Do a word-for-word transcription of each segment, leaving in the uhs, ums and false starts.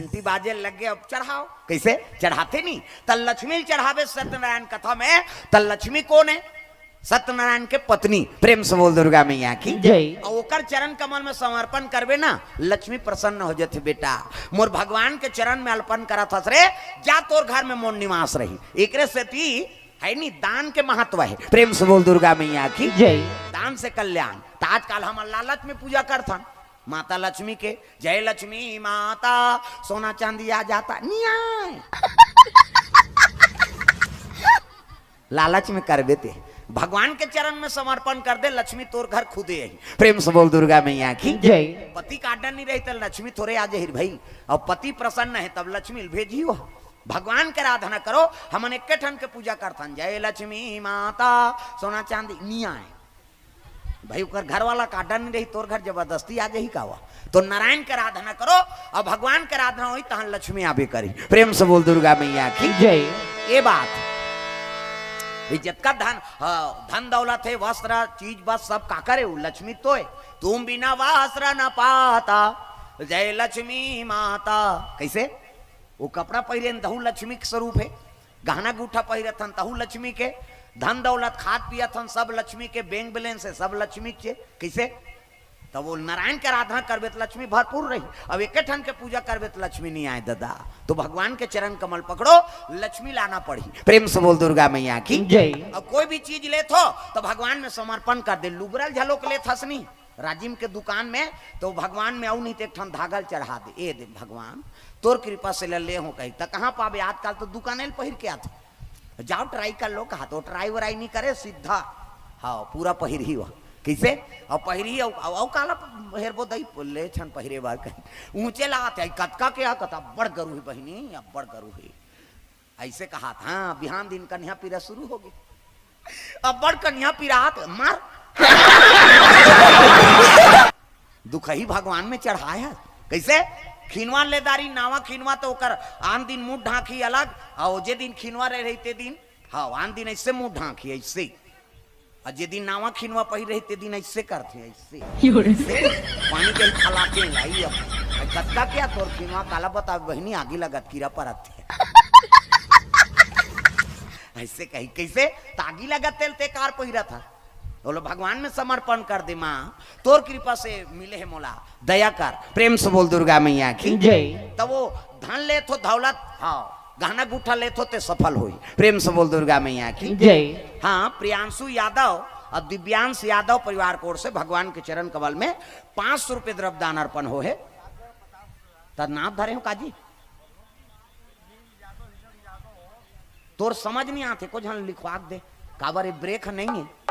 घंटी बाजे लगे, अब चढ़ाओ। कैसे चढ़ाते नहीं? त लक्ष्मी ल चढ़ावे सत्यनारायण कथा में। त लक्ष्मी कौन है? सत्यनारायण के पत्नी। प्रेम से बोल दुर्गा मैया की। जय। और ओकर चरण कमल में समर्पण करबे ना, लक्ष्मी प्रसन्न हो जाथे। बेटा, मोर भगवान के चरण में अर्पण करत हस रे, जा तोर घर में मोर निवास रही। एकरे सेती है नी, दान के महत्व है। प्रेम से बोल दुर्गा मैया की। जय। दान से कल्याण। त आजकल हम लालच में पूजा करथन माता लक्ष्मी के। जय लक्ष्मी माता, सोना चांदी आ जाता, नहीं आए। लालच में करबे ते, भगवान के चरण में समर्पण कर दे, लक्ष्मी तोर घर खुदे आई। प्रेम से बोल दुर्गा मैया की। जय। पति का आडर नहीं रही त लक्ष्मी थोरे आ जाही भाई। और पति प्रसन्न है तब लक्ष्मी भेजी हो। भगवान के आराधना करो। हमन एक ठन के पूजा करथन, जय लक्ष्मी माता, सोना चांदी नहीं आए भाई। ओकर घर वाला का आडर नहीं रही, तोर घर जबरदस्ती आ जाही का वा? तो नारायण के आराधना करो और भगवान के आराधना होई, तहां लक्ष्मी आबे करी। प्रेम से बोल दुर्गा मैया की। जय। ये बात, ये जतका धन, हाँ, धन दौलत है, वस्त्र, चीज, बस सब का करे, वो लक्ष्मी तो है। तुम बिना वस्त्र न पाता, जय लक्ष्मी माता। कैसे? वो कपड़ा पहिरे तहू लक्ष्मी के स्वरूप है, गहना गूठा पहिरथन तहू लक्ष्मी के, धन दौलत खात पियथन सब लक्ष्मी के, बैंक बैलेंस है सब लक्ष्मी के। कैसे? तब वो नारायण के आराधना करबे त लक्ष्मी भरपूर रही। अब एक ठन के पूजा करबे त लक्ष्मी नहीं आए दादा। तो भगवान के चरण कमल पकड़ो, लक्ष्मी लाना पड़ी। प्रेम से बोल दुर्गा मैया की। जय। अब कोई भी चीज लेत हो तो भगवान में समर्पण कर दे। लुगरा ल झलोक लेत हस नी राजिम के दुकान में, तो भगवान में अउ नहीं तो एक ठन धागा ल चढ़ा दे, ए दे भगवान, तोर कृपा से ले ले हो कही। त कहाँ पाबे? आजकल तो दुकाने ल पहिर के आथे। जाओ ट्राई कर लो, कहा तो ट्राई वराई नहीं करे, सीधा। हाँ, पूरा पहिर ही वह। कैसे? और पहिर ही, और, और, और काला हेरबो दई, ले छन पहिरे बार कहीं। ऊंचे लागत है, कतका के आ, कत अब्बड़ गरू है बहिनी, अब्बड़ गरू है। ऐसे कहा था, हाँ, बिहान दिन कन्या पीरा शुरू हो गई। अब्बड़ कन्या पीरा आत, मार। दुखही भगवान में चढ़ाया। कैसे? खिनवा ले दारी, नावा खिनवा तो ओकर आन दिन मुंह ढांकी अलग, और जे दिन खिनवा रह रही ते दिन, हाँ, आन दिन ऐसे मुंह ढांकी, ऐसे। और जे दिन नावा खिनवा पहिर रही ते दिन ऐसे करथे, ऐसे। यो रे। ऐसे पानी के खलाते हैं, आई अब। अब कतका क्या तोर खिनवा काला बता बहिनी, आगी लगत कीरा परत थे। ऐसे कही, कैसे? त आगी लगत तेल ते कार पहिरा था। बोलो, भगवान में समर्पण कर दे माँ, तोर कृपा से मिले है मोला, दया कर। प्रेम से बोल दुर्गा मैया की। जय। तब वो धन ले थो दौलत, हाँ, गहना गुठा ले थो ते सफल होई। प्रेम से बोल दुर्गा मैया की। जय। हाँ, प्रियांशु यादव और दिव्यांश यादव परिवार की ओर से भगवान के चरण कमल में पाँच सौ रुपये द्रव्य दान अर्पण हो है। त नाम धरे हो काजी? तोर समझ नहीं आते, कुछ हम लिखवा दे, काबर ये ब्रेक नहीं है,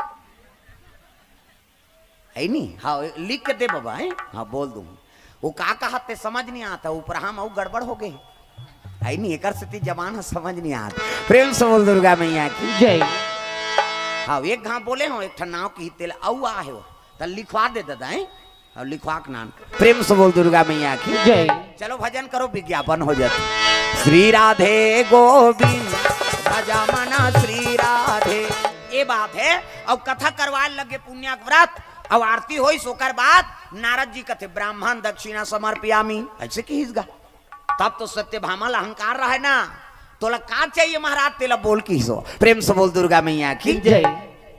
है नहीं? हाँ, लिख के दे बाबा, है? हाँ, बोल दूँ। वो का कहा ते समझ नहीं आता, ऊपर हम अउ गड़बड़ हो गए, है नहीं? एकर सेती जबान ह समझ नहीं आता। प्रेम से बोल दुर्गा मैया की। जय। हाँ, एक घाव बोले हो, एक ठन नाव की तेल अउ आहे हो, त लिखवा दे दादा, है? और लिखवा के नाम। प्रेम से बोल दुर्गा मैया की। जय। चलो भजन करो, विज्ञापन हो जाते। श्री राधे गोविंद, भजा मना श्री राधे। ये बात है। अब कथा करवाए लगे पुण्य के व्रत, अब आरती होई, ओकर बाद नारद जी कथे, "ब्राह्मण दक्षिणा समर्पयामी", ऐसे किहिस गा। तब तो सत्यभामा ला अहंकार रहे ना, "तोला का चाहिए महाराज, तेला बोल," किहिस हो। प्रेम से बोल दुर्गा मैया की। जय।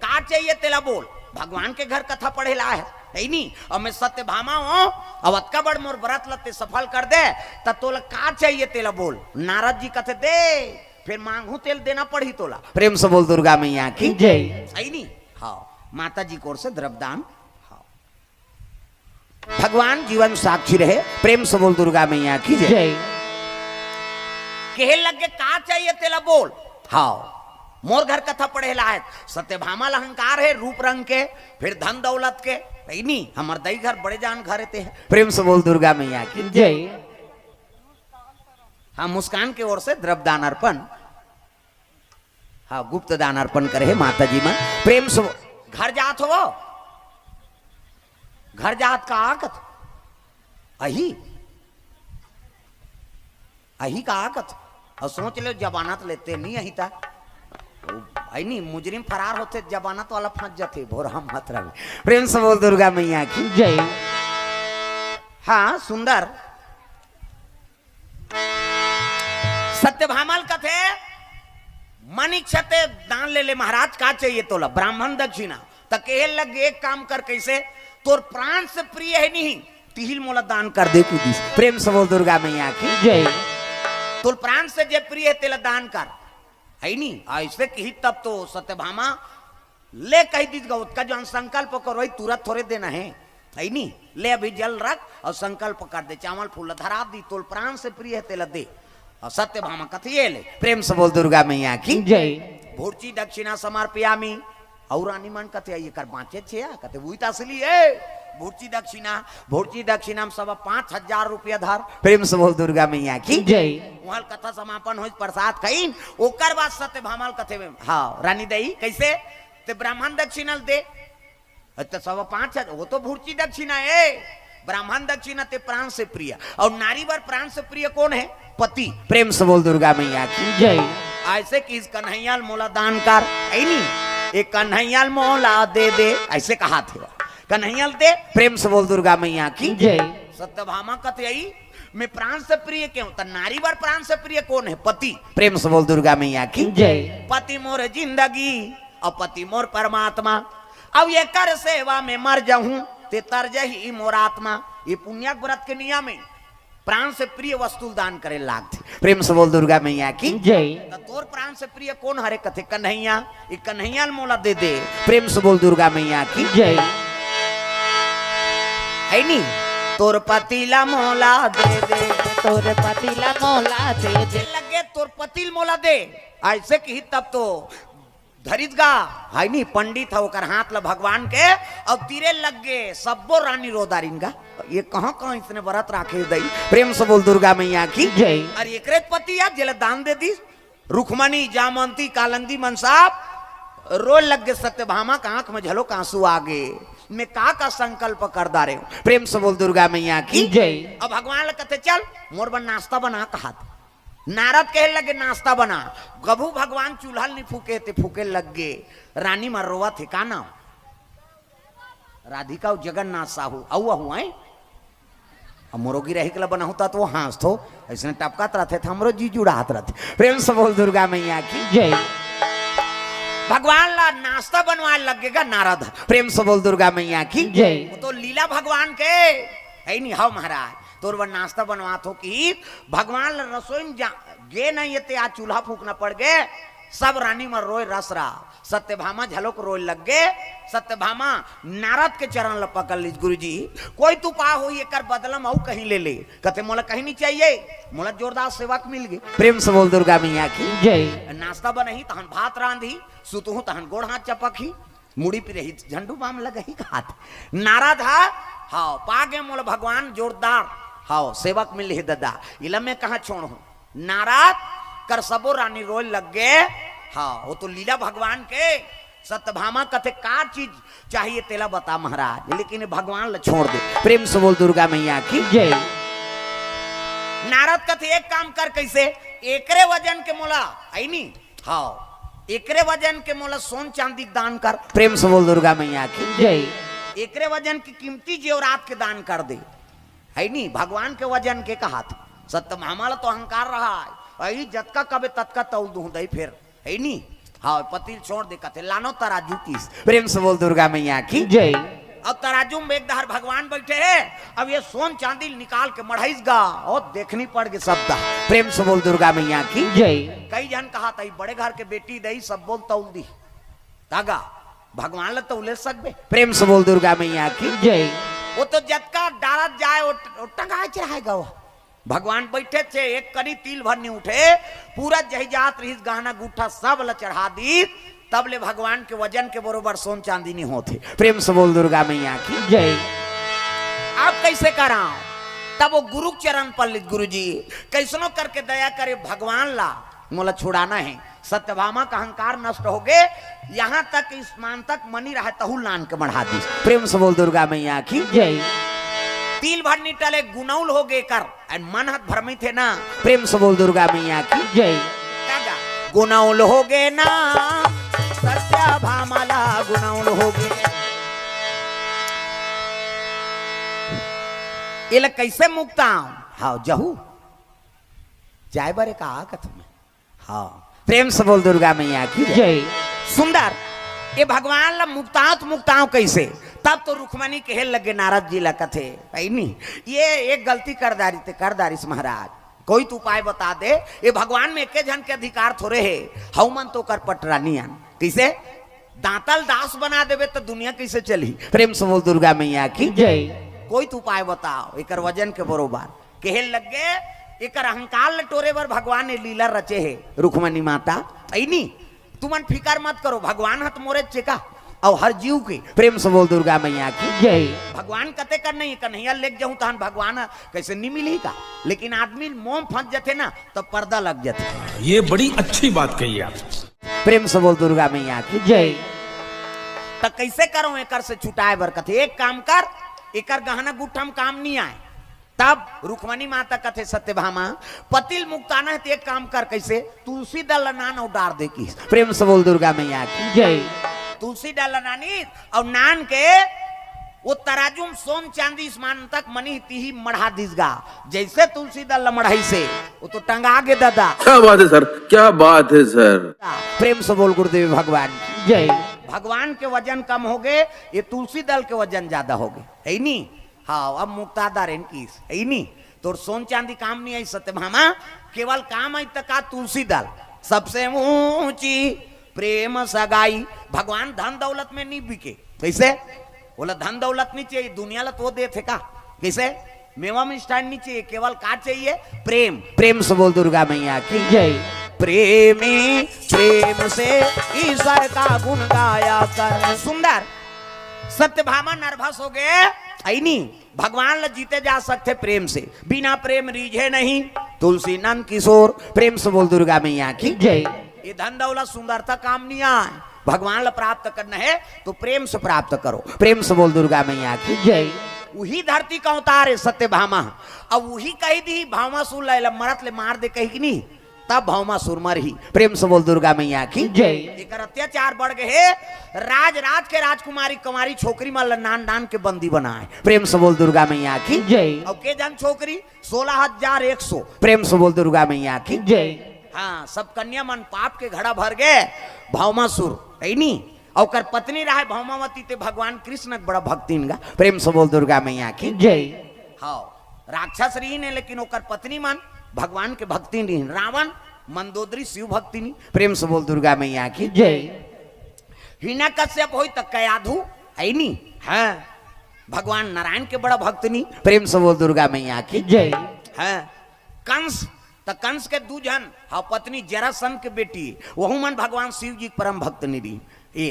का चाहिए तेला बोल, भगवान के घर कथा पढ़े ला है, है नी? और मैं सत्यभामा हूँ, अब अतका बड़ मोर व्रत ल ते सफल कर दे, त तोला का चाहिए तेला बोल। नारद जी कथे, "दे, फिर मांगू तेल देना पड़ी तोला।" प्रेम से बोल दुर्गा मैया की। जय। सही नी? हाँ, माता जी की ओर से द्रव्यदान। हाँ, भगवान जीवन साक्षी रहे। प्रेम से बोल दुर्गा मैया की जय। जय। कहे लगे, "का चाहिए तेला बोल।" हाँ, मोर घर कथा पढ़े ला है, सत्यभामा ला अहंकार है रूप रंग के, फिर धन दौलत के, है नी? हमर दई घर बड़े जान घर ते है। प्रेम से बोल दुर्गा मैया की जय। हाँ, मुस्कान के ओर से द्रव्यदान अर्पण। हाँ, गुप्त दान अर्पण करे हे माता जी मन। प्रेम से वो घर जात हो, घर जात का आकत अही, अही का आकत। और सोच ले, जमानत लेते नहीं अही ता। वो, आई नहीं, मुजरिम फरार होते, जमानत वाला फंस जाते, भोरहा मात्रा में। प्रेम से बोल दुर्गा मैया की जय। हाँ, सुंदर। भामा ल कथे, "मन इच्छा ते दान ले ले महाराज, का चाहिए तोला?" "ब्राह्मण दक्षिणा।" त कहे लग, "एक काम कर, कैसे? तोर प्राण से प्रिय हे नहीं, तिही ल मोला दान कर दे," कहि दिस। प्रेम से बोल दुर्गा मैया की। जय। "तोर प्राण से जे प्रिय हे, तेला दान कर, हे नी?" अइसे कही तब तो सत्यभामा ले कहि दिस गा, ओतका जउन संकल्प करो, वही तुरंत थोरे देना हे, हे नी? ले अभी जल रख अउ संकल्प कर दे, चावल फूल ल धरा दी, तोर प्राण से प्रिय हे, तेला दे। अउ सत्यभामा कथे, "ये ले।" प्रेम से बोल दुर्गा मैया की। जय। "भुर्ची दक्षिणा समर्पयामि।" अउ रानी मन कथे, "एकर बाँचे छे या?" कथे, "उही त असली हे, भुर्ची दक्षिणा।" भुर्ची दक्षिणा म सब पाँच हजार रुपया धर। प्रेम से बोल दुर्गा मैया की। जय। उहाँ ल कथा समापन होइस, प्रसाद खाइन, ओकर बाद सत्यभामा ल कथे, "हाँ, रानी दई, कैसे? ते ब्राह्मण दक्षिणा ल दे।" त सब पाँच हजार, वो तो भुर्ची दक्षिणा हे, ब्राह्मण दक्षिणा ते प्राण से प्रिय। अउ नारी बर प्राण से प्रिय कोन हे? पति। प्रेम से बोल दुर्गा मैया की। जय। अइसे कहिस, "कन्हैया ल मोला दान कर, हे नी? ए कन्हैया ल मोला दे दे," अइसे कहाथे। "कन्हैया ल दे।" प्रेम से बोल दुर्गा मैया की। जय। सत्यभामा कथे, "अई, मैं प्राण से प्रिय के हँव?" त नारी बर प्राण से प्रिय कोन हे? पति। प्रेम से बोल दुर्गा मैया की। जय। "पति मोर जिंदगी अउ पति मोर परमात्मा, अउ एकर सेवा में मर जाहूँ, ते तर जही मोर आत्मा।" ये पुण्यक व्रत के नियम हे, प्राण से प्रिय वस्तु ल दान करे लागथे। प्रेम से बोल दुर्गा मैया की। जय। त तोर प्राण से प्रिय कोन हरे? कथे, "कन्हैया, ए कन्हैया ल मोला दे दे।" प्रेम से बोल दुर्गा मैया की। जय। हे नी? "तोर पति ला मोला दे दे।" "तोर पति ला मोला दे दे।" लगे, "तोर पति ल मोला दे।" अइसे कही तब तो धरिस गा, हे नी, पंडित ह, ओकर हाथ ल भगवान के, अउ तीरे लग गे, सब्बो रानी रो डारिन गा। ये कहाँ कहाँ अइसने व्रत राखे दई। प्रेम से बोल दुर्गा मैया की। जय। अरे एकरे पति या जेला दान दे दिस, रुक्मणी, जामवंती, कालंदी मन सब रोए लग गे। सत्यभामा के आंख में झलोक आंसू आ गे। मैं का का संकल्प कर डारे हँव। प्रेम से बोल दुर्गा मैया की। जय। अब भगवान ल कथे, "चल, मोर बर नाश्ता बना," कहाथे। नारद कहे लगे, "नाश्ता बना।" कभू भगवान चूल्हा ल नी फूके, ते फूके लग गे। रानी मन रोवत हे, का नाम? राधिका अउ जगन्नाथ साहू, अउ अहू आए। अब मोरो गिरही के ला बनाहूँ त वो हाँसथो, अइसने टपकत रहिथे, त हमरो जी जुड़ात रहिथे। प्रेम से बोल दुर्गा मैया की। जय। भगवान ला नाश्ता बनवाए लग गे गा नारद। प्रेम से बोल दुर्गा मैया की। जय। वो तो लीला भगवान के, हे नी, "हव महाराज, तोर बर नाश्ता बनवात हँव," कहिस। भगवान ला रसोई में जा, गे नहीं हे ते आज चूल्हा फूकना पड़ गे। सब रानी मन रोए रस रहा, सत्यभामा झलोक रोए लग गे। सत्यभामा नारद के चरण ल पकड़ लिस, "गुरुजी, कोई तो उपाय होही, एकर बदला म अउ कहीं ले ले।" कथे, "मोला कहीं नहीं चाहिए, मोला जोरदार सेवक मिल गे।" प्रेम से बोल दुर्गा मैया की। जय। नाश्ता बनही, तहन भात रांधही, सुतहूँ तहन गोड़ हाथ चपकही, मुड़ी पिरही झंडू बाम लगही कहाथे। नारद ह, "हव, पा गे मोला भगवान जोरदार, हव, सेवक मिल हे ददा, एला मैं कहाँ छोड़हूँ।" नारद कर सबो रानी रोए लग गे। हव, वो तो लीला भगवान के। सत्यभामा कथे, "का चीज चाहिए तेला बता महाराज, लेकिन भगवान ल छोड़ दे।" प्रेम से बोल दुर्गा मैया की। जय। नारद कथे, "एक काम कर," कइसे? "एकरे वजन के मोला, हे नी, हव, एकरे वजन के मोला सोन चांदी के दान कर।" प्रेम से बोल दुर्गा मैया की। जय। "एकरे वजन के कीमती जेवरात के दान कर दे।" हे नी, भगवान के वजन के कहाथे। सत्यभामा ल तो अहंकार रहा हे, "अई जतका कबे ततका तौल दूँ दई फेर," हे नी। हव, पति ल छोड़ दे कथे, "लानो तराजू," कहिस। प्रेम से बोल दुर्गा मैया की। जय। अब तराजू में एक डहर भगवान बइठे हे, अब ये सोन चांदी ल निकाल के मढ़ाइस गा, अउ देखनी पड़ गे सब डहर। प्रेम से बोल दुर्गा मैया की। जय। कई झन कहाथे, "बड़े घर के बेटी दई, सब बोल तौल दी।" त गा, भगवान ल तौले सकबे? प्रेम से बोल दुर्गा मैया की। जय। वो तो जतका डारत जाए, वो, वो टंगाए चढ़ाए गा वो। भगवान बइठे हे, एक कनी तिल भर नी उठे, पूरा जही जात रहिस गहना गुट्ठा सब ल चढ़ा दिस, तब ले भगवान के वजन के बरोबर सोन चांदी नी होत हे। प्रेम से बोल दुर्गा मैया की। जय। अब कइसे करांव? तब वो गुरु के चरण पल्लित, "गुरुजी, कइसनो करके दया करे भगवान ला, मोला छुड़ाना हे।" सत्यभामा का अहंकार नष्ट हो गे, यहाँ तक स्मशान तक मनी रहे तहू लान के मढ़ा दिस। प्रेम से बोल दुर्गा मैया की। जय। तिल भर नी टले, गुनौल हो गे कर, अउ मन ह भ्रमित हे ना। प्रेम से बोल दुर्गा मैया की। जय। का गा? गुनौल हो गे ना, सत्यभामा ला गुनौल हो गे। एला कइसे मुक्तांव? हव, जहू। जाए बरे का कथों मैं। हाँ, प्रेम से बोल दुर्गा मैया की जय। जय। सुंदर, ये भगवान ला मुक्तांव त मुक्तांव कैसे? तब तो रुक्मणी कहे लगे नारद जी ला कथे, "भाई नहीं, ये एक गलती कर डारिस ते कर डारिस महाराज, कोई तो उपाय बता दे।" ये भगवान में एके झन के अधिकार थोरे हे, हउ मन तो ओकर पटरानी आन। कैसे? दांता ल दास बना देबे त दुनिया कैसे चलही? प्रेम से बोल दुर्गा मैया की जय। कोई तो उपाय बताओ एकर वजन के बरोबर। कहे लग गे, एकर अहंकार ल टोरे बर भगवान ने लीला रचे हे। रुक्मणी माता, ऐनी, तुमन फिकर मत करो, भगवान ह त मोरे चेका अउ हर जीव के। प्रेम से बोल दुर्गा मैया की जय। भगवान कते कर नहीं, कन्हैया लेके जाऊं तहन भगवान ह कैसे नहीं मिली का? लेकिन आदमी मोह फंस जथे ना, तब पर्दा लग जथे। ये बड़ी अच्छी बात कही आप। प्रेम से बोल दुर्गा मैया की जय। त कैसे करो एकर से छुटाए बर? कथे, "एक काम कर, एकर गहना गुट्ठा म काम नहीं आए।" तब रुक्मणी माता कथे, "सत्यभामा, पति ल मुक्ताना हे त एक काम कर।" कैसे? "तुलसी दल ल नान अउ डार दे" किस। प्रेम से बोल दुर्गा मैया की जय। तुलसी दल ल नानिस अउ नान के वो तराजू म सोन चांदी समान तक मनी तिही मढ़ा दिस गा। जैसे तुलसी दल ल मढ़ाइसे, वो तो टंगा गे दादा। क्या बात है सर, क्या बात है सर। प्रेम से बोल गुरुदेव भगवान की जय। भगवान के वजन कम हो गे, ये तुलसी दल के वजन ज्यादा हो गे, है नी? हाँ, अब मुक्ता डारेन किस, है नी? तोर सोन चांदी काम नहीं आई सत्यभामा, केवल काम आई त का तुलसी दल। सबसे ऊंची प्रेम सगाई। भगवान धन दौलत में नहीं बिके। कैसे? बोला, धन दौलत नहीं चाहिए, दुनिया ला तो देथे का? कैसे? मेवा मिष्ठान नहीं चाहिए, केवल का चाहिए? प्रेम। प्रेम से बोल दुर्गा मैया की जय। प्रेमी प्रेम से ईश्वर का गुण गाया कर। सुंदर, सत्यभामा नर्वस हो गे, ऐनी, भगवान ल जीते जा सकथे प्रेम से, बिना प्रेम रीझे नहीं। तुलसी नंद किशोर, प्रेम से बोल दुर्गा मैया की जय। ये धन दौलत सुंदरता काम नहीं आए, भगवान ल प्राप्त करना है तो प्रेम से प्राप्त करो। प्रेम से बोल दुर्गा मैया की जय। वही धरती का अवतार है सत्यभामा। अब वही कही दी भावनासुर ला, "एला मरत ले मार दे" कही कि नहीं, तब भावनासुर मरही। प्रेम से बोल दुर्गा मैया की जय। एकर अत्याचार बढ़ गए हे, राज राज के राजकुमारी कुमारी छोकरी मन ल नान नान के बंदी बनाए। प्रेम से बोल दुर्गा मैया की जय। अउ के जन छोकरी? सोलह हजार एक सौ। प्रेम से बोल दुर्गा मैया की जय। हाँ, सब कन्या मन पाप के घड़ा भर गए। भावनासुर, ऐनी, अउ ओकर पत्नी रहे भावनावती, ते भगवान कृष्ण के बड़ा भक्तिन गा। प्रेम से बोल दुर्गा मैया की जय। हाँ, राक्षस रहिन हे, लेकिन ओकर पत्नी मन भगवान के भक्तिन रहिन। रावण, मंदोदरी, शिव भक्तिनी। प्रेम से बोल दुर्गा मैया की जय। हिरण्यकश्यप होई त कयाधु, ऐनी? हाँ, भगवान नारायण के बड़ा भक्तिनी। प्रेम से बोल दुर्गा मैया की जय। हाँ, कंस, त कंस के दू झन, हाँ, पत्नी जरासंध के बेटी, वहू मन भगवान शिव जी के परम भक्तिनी रही। ये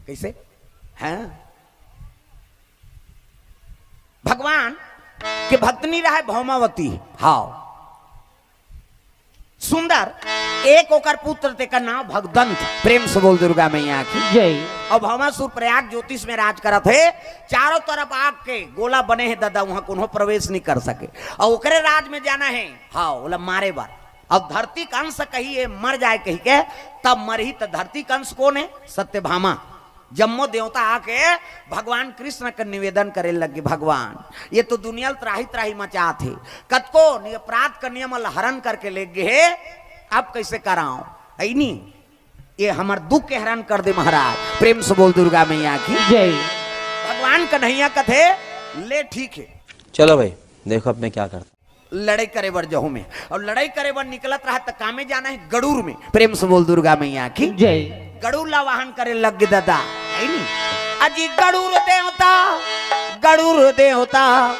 कैसे? हाँ, भगवान के भक्तिनी रहे भावनावती। हाँ, सुंदर, एक ओकर पुत्र, तेकर नाम भगदंत। प्रेम से बोल दुर्गा मैया की जय। अउ भावनासुर प्रयाग ज्योतिष में राज करत हे, चारों तरफ आग के गोला बने हे दादा, वहां कोनो प्रवेश नहीं कर सके। अउ ओकरे राज में जाना है, हाँ, ओला मारे बर। अब धरती के अंश कही ये मर जाए कही के, तब मरही त धरती के अंश कोन है? सत्यभामा। जम्मो देवता आके भगवान कृष्ण के निवेदन करे लगे, "भगवान, ये तो दुनिया ल त्राही त्राही मचात हे, कतको नि-, अपराध के नियम ल हरण करके ले गे हे, अब कैसे कराओ? ऐनी, ये हमर दुख के हरण कर दे महाराज।" प्रेम से बोल दुर्गा मैया की जय। भगवान कन्हैया कथे, "ले ठीक है।" चलो भाई, देखो अब मैं क्या करता। लड़ाई करे बर जहूं में, अउ लड़ाई करे बर निकलत रहा त कामे जाना है गरुड़ में। प्रेम से बोल दुर्गा मैया की जय। गरुड़ ला वाहन करे लग गे दादा, है नी? अजी गरुड़ देवता, गरुड़ देवता,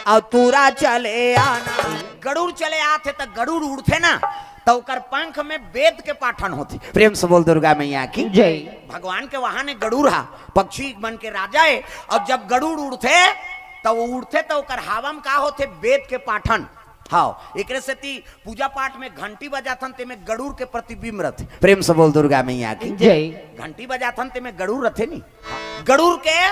अउ तूरा चले आना। गरुड़ चले आथे त गरुड़ उड़थे ना, त ओकर पंख में वेद के पाठन होथे। प्रेम से बोल दुर्गा मैया की जय। भगवान के वाहन हे गरुड़ हा, पक्षी मन के राजा हे। अउ जब गरुड़ उड़थे, त वो उड़थे त ओकर हवा में का होथे? वेद के पाठन। हाँ, एकरे सेती पूजा पाठ में घंटी बजाथन, तेमे गरुड़ के प्रतिबिंब रथे। प्रेम से बोल दुर्गा मैया की जय। घंटी बजाथन, तेमे गरुड़ रथे नी। गरुड़ के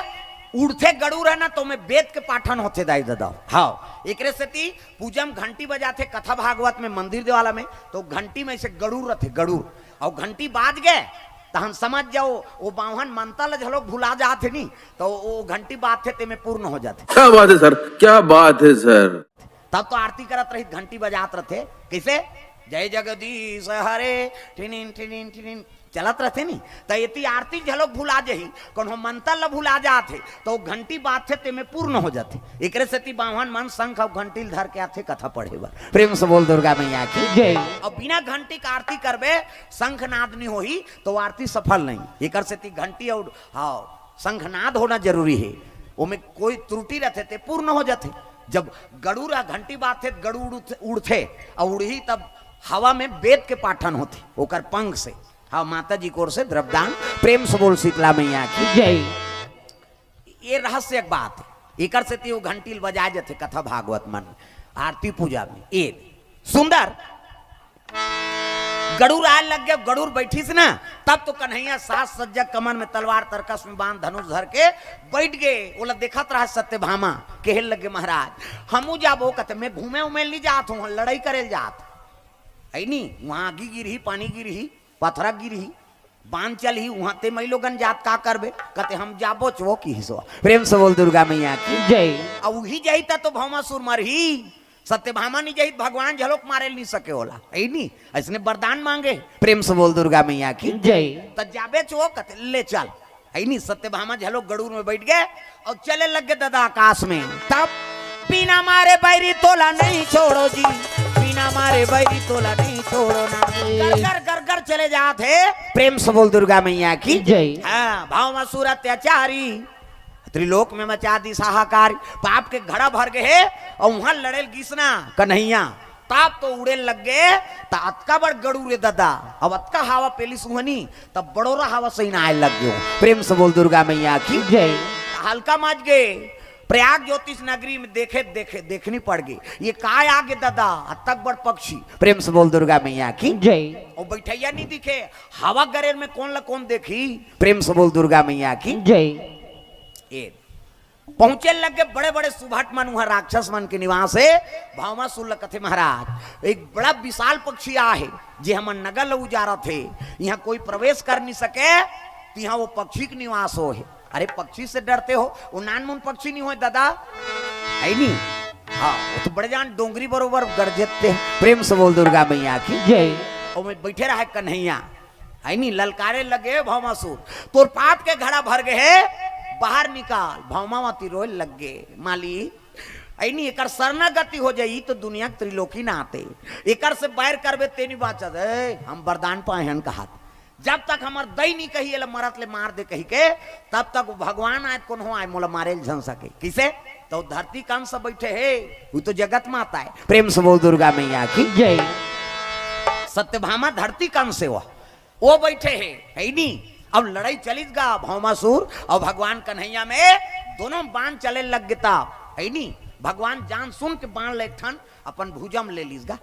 उड़थे, गरुड़ है ना, तो में वेद के पाठन होथे दाई ददा। हाँ, एकरे सेती पूजा में घंटी बजाथे, कथा भागवत में, मंदिर देवाला में, तो घंटी में से गरुड़ रथे, गरुड़। अउ घंटी बाज गे, तहन समझ जाओ, वो बाम्हन मंता ल घलोक भुला जात हे नी, तो वो घंटी बाजथे, तेमे पूर्ण हो जाथे। क्या बात है सर, क्या बात है सर। तब तो आरती करत रही, घंटी बजात रथे। कैसे? जय जगदीश हरे, टिनिन टिनिन टिनिन चलत रथे नी, त एती आरती घलोक भुला जही, कोनो मंतर ल भुला जात हे, त वो घंटी बाजथे, तेमे पूर्ण हो जाथे। एकरे सेती बाम्हन मन शंख अउ घंटी ल धर के आथे कथा पढ़े बर। प्रेम से बोल दुर्गा मैया की। जय। अउ बिना घंटी के आरती करबे, शंखनाद नी होही, त वो आरती सफल नहीं। एकर सेती घंटी अउ, हाँ, शंखनाद होना जरूरी हे। ओमे कोई त्रुटि रथे ते पूर्ण हो जाथे। जब गरुड़ ह घंटी बाजथे, त गरुड़ उड़थे, उड़थे, अउ उड़ही तब हवा में वेद के पाठन होथे ओकर पंख से। हाँ, माता जी की ओर से द्रव्यदान। प्रेम से बोल शीतला मैया की। जय। ये रहस्य एक बात हे, एकर सेती वो घंटी ल बजाए जाथे कथा भागवत मन, आरती पूजा में। ये सुंदर गरुड़ आए लग गे, गरुड़ बैठिस ना, तब तो कन्हैया साज सज्जा, कमर में तलवार, तरकस में बाण, धनुष धर के बैठ गे। ओला देखत रहा सत्यभामा, कहे लग गे, महाराज, हमू जाबो। कथे, मैं घूमे उमे ल नी जात हूँ, लड़ाई करे ल जात। है नी, वहाँ आगी गिरही, पानी गिरही, पथरा गिरही, बाण चलही, वहाँ ते मई लोगन जात का करबे? कथे, हम जाबो चो किहिस वो। प्रेम से बोल दुर्गा मैया की। जय। अउ उही जाही त तो भौमासुर मरही। सत्यभामा नी जाही त भगवान घलोक मारे ल नी सके ओला, है नी? अइसने वरदान मांगे। प्रेम से बोल दुर्गा मैया की। जय। त जाबे चो, कथे, ले चल। है नी, सत्यभामा घलोक गरुड़ में बैठ गे अउ चले लग गे ददा आकाश में। तब बिना मारे बैरी तोला नहीं छोड़ो जी, बिना मारे बैरी तोला नहीं छोड़ो ना। गरगर गरगर चले जात हे। प्रेम से बोल दुर्गा मैया की। जय। हाँ, भौमासुर अत्याचारी त्रिलोक में मचा दिस हाहाकार, पाप के घड़ा भर गे हे। अउ वहाँ लड़े ल गिस ना कन्हैया, तब तो उड़े लग गे। त अतका बड़ गरुड़ रे ददा, अब अतका हवा पेलिस उहनी, तब बड़ोरा हवा सही आए लग गयो। प्रेम से बोल दुर्गा मैया की। जय। हल्का मच गे। प्रयाग ज्योतिष नगरी में देखे देखे देखनी पड़ गे, ये काय आ गे ददा, अतक बड़ पक्षी। प्रेम से बोल दुर्गा मैया की। जय। अउ बैठइया नी दिखे, हवा गरेर में कोन ला कोन देखही। प्रेम से बोल दुर्गा मैया की। जय। ए पहुंचे लग गे बड़े बड़े सुभट मन, उहाँ राक्षस मन के निवास हे। भौमासुर ल कथे, महाराज, एक बड़ा विशाल पक्षी आ हे, जे हमर नगर ल उजारत हे, इहाँ कोई प्रवेश कर नी सके, त इहाँ वो पक्षी के निवास हो हे। अरे, पक्षी से डरते हो? वो नानमुन पक्षी नी होय ददा, है नी? हाँ, वो तो बड़े जान डोंगरी बरोबर गरजते हैं। प्रेम से बोल दुर्गा मैया की। जय। ओमे बैठे रहा कन्हैया, है नी, ललकारे लगे, भौमासुर, तोर पाप के घड़ा भर गे हे, बाहर निकाल। भौमावती रोए लग गे, माली, है नी, एकर शरणागति हो जाई त दुनिया के त्रिलोकी ना आते, एकर से बैर करबे ते नी बाचत। ए, हम वरदान पाए हन कहत, जब तक हमर दई नी कही एला मरत ले मार दे कही के, तब तक वो भगवान आए त कोनो आए, मोला मारे ल झन सके। किसे? त वो धरती कंस बैठे हे, वो तो जगत माता हे। प्रेम से बोल दुर्गा मैया की। जय। सत्यभामा धरती कंस हे वो, वो बैठे हे, है नी? अब लड़ाई चलिस गा भौमासुर अउ भगवान कन्हैया में, दोनों बाण चले लग गे त, है नी? भगवान जान सुन के बाण ल एक ठन अपन भुजा म ले लिस गा।